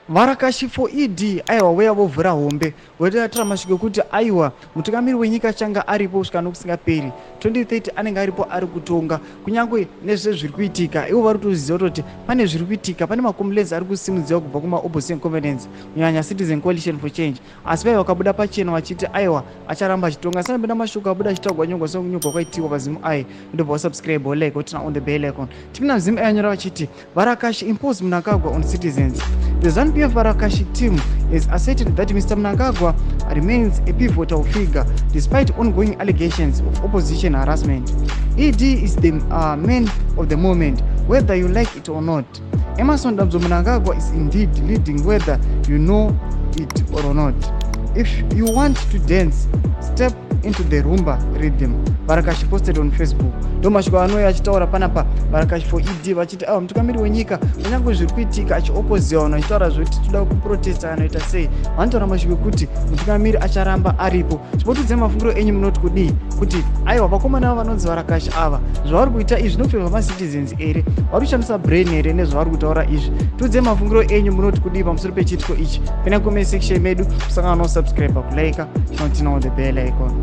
Varakashi for ED, aiwa, weya vovhura hombe, votiratira mashoko ekuti aiwa, mutungamiri wenyika achange aripo kusvika nokusingaperi. 2030 anenge aripo, ari kutonga kunyange nezve zviri kuitika. Ivo vari kutoziva kutoti pane zviri kuitika, pane macomplaints ari kusimudziwa kubva kumaopposition components, kunyanya Citizen Coalition for Change, asi vai vakabuda pachena vachiti aiwa, acharamba achitonga. Asanapinda mashoko abuda achitaurwa nyongwa sekunyorwa kwaitiwa paZimEye, ndobva wasubscribe, wolike, woturn on the bell icon. Tipinda muZimEye, anyora vachiti Varakashi impose Mnangagwa on citizens. The ZANU-PF Varakashi team has asserted that Mr. Mnangagwa remains a pivotal figure despite ongoing allegations of opposition harassment. "ED is the man of the moment, whether you like it or not. Emmerson Dambudzo Mnangagwa is indeed leading, whether you know it or not. If you want to dance, step into the rumba rhythm," Varakashi posted on Facebook. Ndo mashoko anouya achitaura panapa Varakashi for ED, vachiti aiwa, mutungamiri wenyika, kunyange zviri kuitika, achiopoziwa vanhu vachitaura zvekuti toda kuprotesta, anoita sei, vanotaura mashoko ekuti mutungamiri acharamba aripo. Chipotudzai mafungiro enyu, munoti kudii kuti aiwa, vakomana ava vanonzi Varakashi ava, zvavari kuita izvi zvinofavor macitizens here? Vari kushandisa brain here nezvavari kutaura izvi? Tiudzei mafungiro enyu, munoti kudii pamusoro pechiitiko ichi? Pina comment section medu, kusangana nosubscribe, kulike, chinoturn on the bell icon.